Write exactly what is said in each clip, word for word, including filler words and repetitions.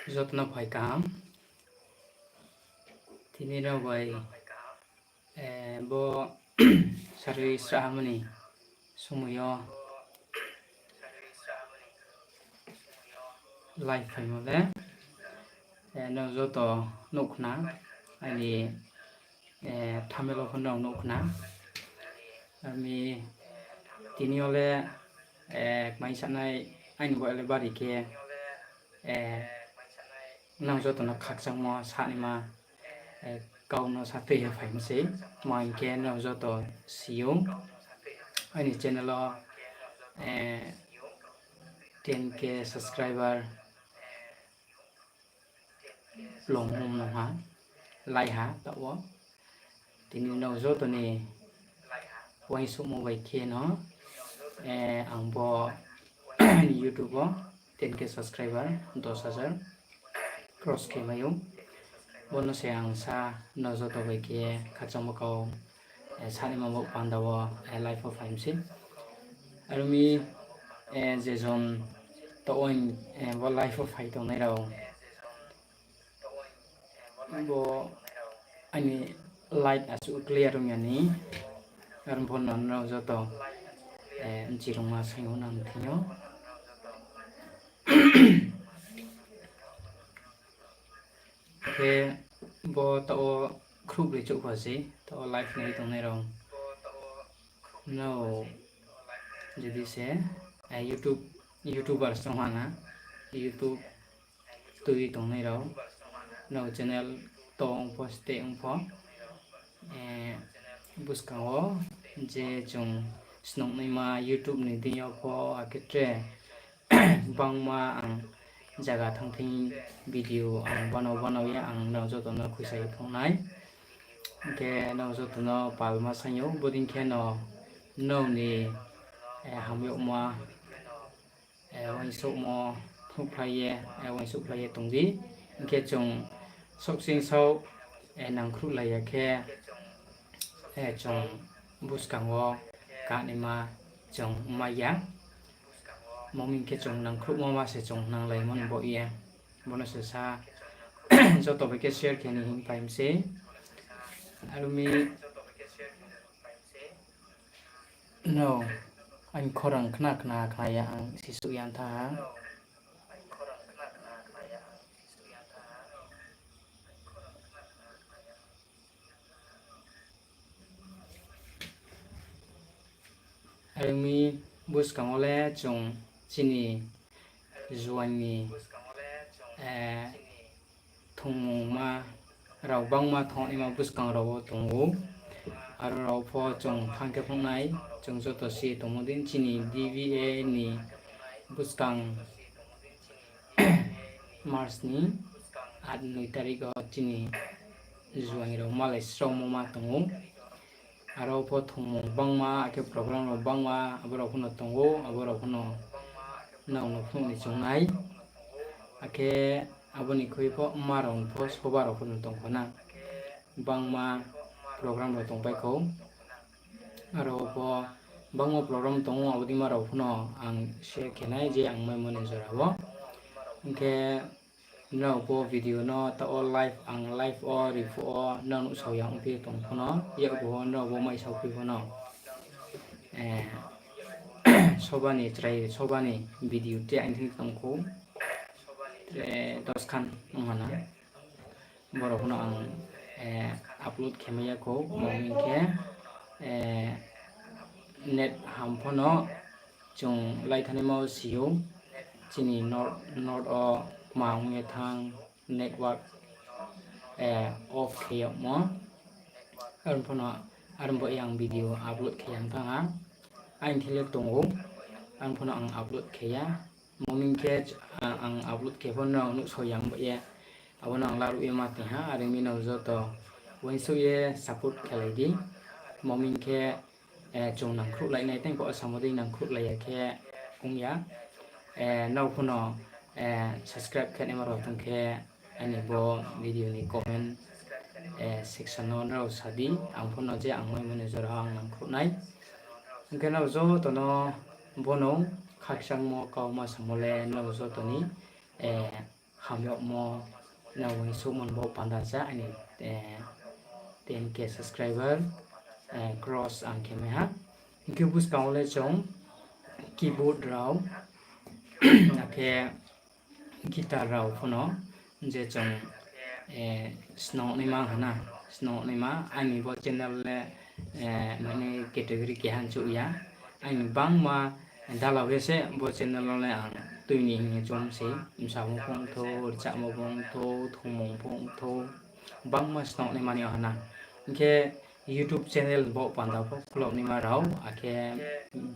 Joto no phai kaham. Tini rao bai, eh, bo sarui srahmo ni somoi yo live phaimo le, eh, nrao joto nuh khna, aini, eh, thumbnail wo pho nrao nuh khna. Ami tini yo le, eh, kmai sanai aini bo le bari khe, eh, nrao joto no khakchangmo sanaima, eh, kau no sa tui ye phaimo sei. Tma hing khe nrao joto si ou, aini channel wo, eh, ten K subscriber longmung nung ha, lai ha, taoh wo. Tini nrao joto ni uaingsouhmo bai khe no, eh, ang bo YouTube wo ten K subscriber, dos hajar cross khe mai ou. Bo no se ang sa nrao joto bai khe khakchangmo kau, eh, sanaima bo panda wo, eh, live wo phai mi sei. Aro mi, eh, je jon taoh wo, eh, bo live wo phai tongnai rao, bo aini light asuh clear ong ya ni, aro pho no nrao joto, eh, bchirungma saing ou nang thing yo. Khe bo taoh wo khruh bai chouh pha sei, taoh wo live nai tongnai rao. Nrao jodi se, eh, YouTube, YouTuber song ha na, YouTube tui tongnai rao, nrao channel to ong pho, stay ong pho, eh, buskang wo je chung snungnaima YouTube ni deing yo pho, akhe tre bangma ang zaga thanng thing video ang banao banao ye ang nrao joto no khuisa ye phnuh nai. Hing khe nrao joto no palma saing ou, bodei khe no nrao ni, eh, hamyagma, eh, uaingsouhmo phnuhphlai ye, eh, uaingsouhphlai ye tong di. Hing khe chung saohsing saoh, eh, nangkhruhlai ya khe, eh, chung buskang wo kanaima chung mai ya. Mo hing khe chung nangkhruhmo ma se chung nanglaimo ni baoh ye. Bo no se sa joto bai khe share khe ni hing phai mi sei. Aro mi no aini khorang khna khna khna ya ang sisuh ya tha ha. Aro mi buskang wo le chung chini juaing ni, eh, thungmungma rao bangma thongnaima buskang rao wo tong ou. Aro rao pho chung thanng khe phnuh nai, chung joto si tongmo dei chini D V A ni buskang March ni at noi tarik wo chini juaing rao malai sraomo ma tong ou. Aro pho thungmung bangma, akhe program rao bangma, abo rao pho no tong ou, abo rao pho no nrao no phnuh ni choung nai. Akhe abo ni khui pho mma rao ni pho soba rao pho no tong kho na. Bangma program rao tongpai kho. Aro pho bangma program tong ou, abo deima rao pho no ang share khe nai je ang maimo ni jora wo. Hing khe nrao bo video no taoh wo live, ang live wo riphuh wo nrao nuhsao ya ongphi tong pho no, yakgu wo nrao bo maisaophi pho no, eh, soba ni chrai, soba ni video tre ang thing tong kho, tre dos khan ong ha na. Bo rao pho no ang, eh, upload khe mai ya kho, mo hing khe, eh, net ham pho no chung lai thanaima wo si ou, chini north, north wo kma ong ye thanng network, eh, off khe yagmo. Aro pho no, aro bo yang video upload khe yang thanng ha. Aini thele tong ou, aro pho no ang upload khe ya. Mo hing khe, a-, ang upload khe pho nrao nuhsao ya ong ba ye. Abo no ang laruh ye ma tong ha, are mi nrao joto uaingsouh ye support khelai di. Mo hing khe, eh, chung nangkhruhlai nai, tei pho samo dei nangkhruhlai ya khe ong ya. Eh, nrao pho no, eh, subscribe khe naima rao tong khe, aini bo video ni comment, eh, section no nrao sa di, ang pho no je ang maimo ni jora ang nangkhruh nai. Hing khe nrao joto no bo no khakchangmo kauma samo le nrao joto ni, eh, hamyagmo, nrao uaingsouhmo ni baoh panda se aini, eh, ten K subscriber, eh, cross ang khe mai ha. Hing khe buskang wo le chung keyboard rao, akhe guitar rao pho no je chung, eh, snong naima ha na, snong naima, aini bo channel le, eh, mane category keha chouh ya. Aini bangma dala ye se bo channel no le ang tui ni hing ye choung se, bsa wo pho ongthou, rchamo pho ongthou, thungmung pho ongthou, bangma snong naima ni ha na. Hing khe YouTube channel baoh panda pho khulok naima rao, akhe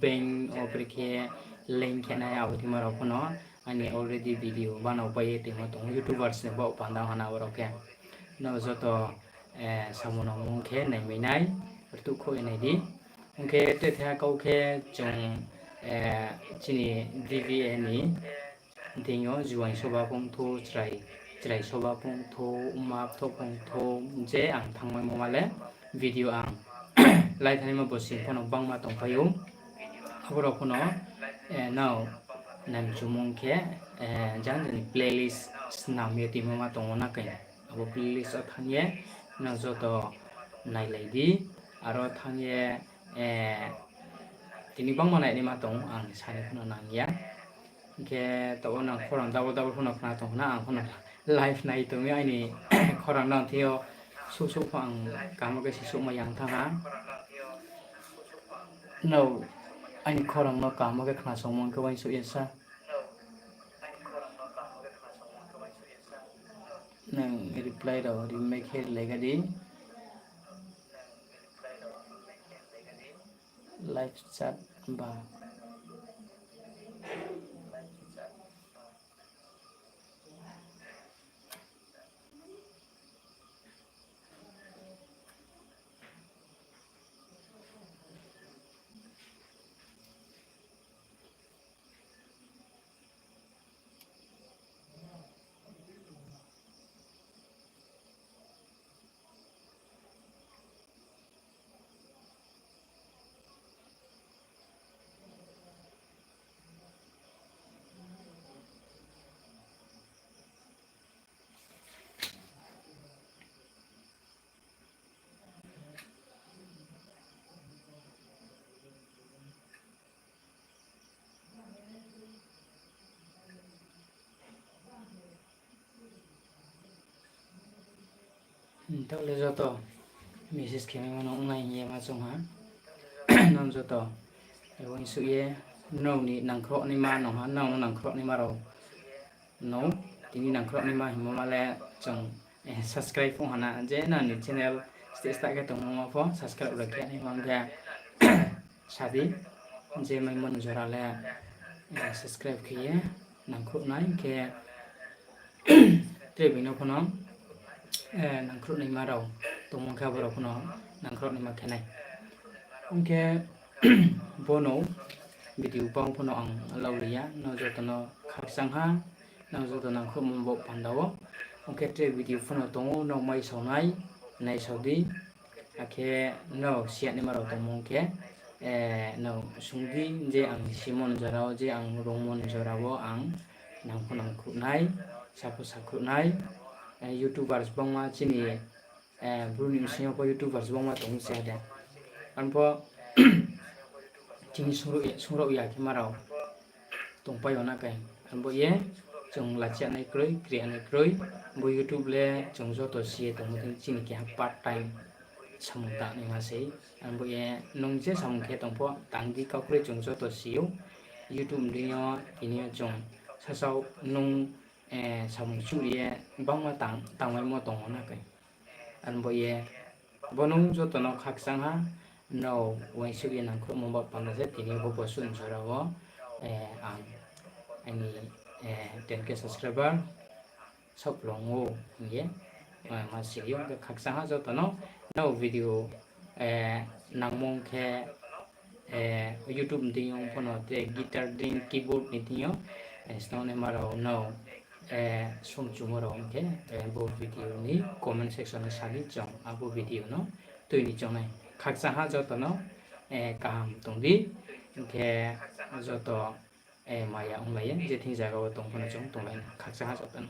bank wo brekhe link khe nai abo thima rao pho no aini already video banao pai ye tongmo tong ou, YouTubers ni baoh panda ha na abo rao khe. Nrao joto, eh, samung nangmo khe naimai nai, rtuhkhouh ye nai di. Ong khe tre thaiha kau khe chung, eh, chini D V A ni deing yo juaing soba pho ongthou, chrai, chrai soba pho ongthou, ma pthoh pho ongthou, je ang thanngmaimo ma le video ang lai thanaima bo sing pho no bangma tongpai ou. Abo rao pho no, eh, nrao naimchumung khe, eh, jang jani playlist snam ye tuimo ma tong ou na khe. Abo playlist wo thanng ye nrao joto nailai di, aro thanng ye, eh, tini bangma nainaima tong ang sani pho no nang ya. Hing khe taoh wo nang khorang double double pho no khna tong khna, ang pho no live nai tong mi, aini khorang nang thing yo souh souh pho ang kaham khe si souhmai ya thanng ha. Nrao aini khorang no kaham khe khna songmo khe uaingsouh ye sa. Nang reply rao rimai khe rilai ga di. Live chat ba. Taoh le joto message khe maimo no ongnai hing ye ma choung ha. Nrao joto uaingsouh ye, nrao ni nangkhrouh naima nung ha, nrao no nangkhrouh naima rao no, tini nangkhrouh naima hingmo ma le chung, eh, subscribe ong ha na, je nang ni channel steh stah khe tongmo ma pho subscribe rao khe naima khe sa di, je maimo ni jora le, eh, subscribe khe ye nangkhrouh nai khe tre bini pho no, eh, nangkhrouh naima rao tongmo khe abo rao pho no nangkhrouh naima khe nai. Ong khe bo no video bang pho no ang lau ri ya, nrao joto no khakchang ha, nrao joto nangkhrouhmo bo panda wo. Ong khe tre video pho no tong ou, nrao mai sao nai, naisao di. Akhe nrao si ya naima rao tongmo khe, eh, nrao sung di je ang simo ni jora wo, je ang rungmo ni jora wo ang nang pho nangkhrouh nai, sa pho sakhrouh nai, eh, YouTubers bangma chini, eh, Bru ni bsing yo pho YouTubers bangma tong se de. Ang pho chini sungrao ya khe ma rao tongpai yo na khe. Ang bo ye chung lachiya nai kroi, kri ya nai kroi. Bo YouTube le chung joto si ye tongmo tong chini keha part time samung tangnaima sei. Ang bo ye nung je samung khe tong pho tang di, kau kroi chung joto si ou. YouTube deing yo tini yo chung sasao nung, eh, samung chuh ye bangma tang, tangmaimo tong ou na khe. Ang bo ye bo nung joto no khakchang ha, nrao uaingsouh ye nangkhrouhmo ba panda se tini bo bosuh ni jora wo, eh, ang aini, eh, ten K subscriber saohkplung ou hing ye, eh, ma si ou. Khe khakchang ha joto no, nrao video, eh, nangmung khe, eh, YouTube deing yo pho no, tre guitar deing, keyboard ni deing yo, eh, snong naima rao no, eh, songchumo rao ong khe, eh, bo video ni comment section no sa di, chung abo video no tui ni choung nai. Khakchang ha joto no, eh, kaham tong di, hing khe joto, eh, maya onglai ye, je thing zaga wo tong pho no chung tonglai nai. Khakchang ha joto no.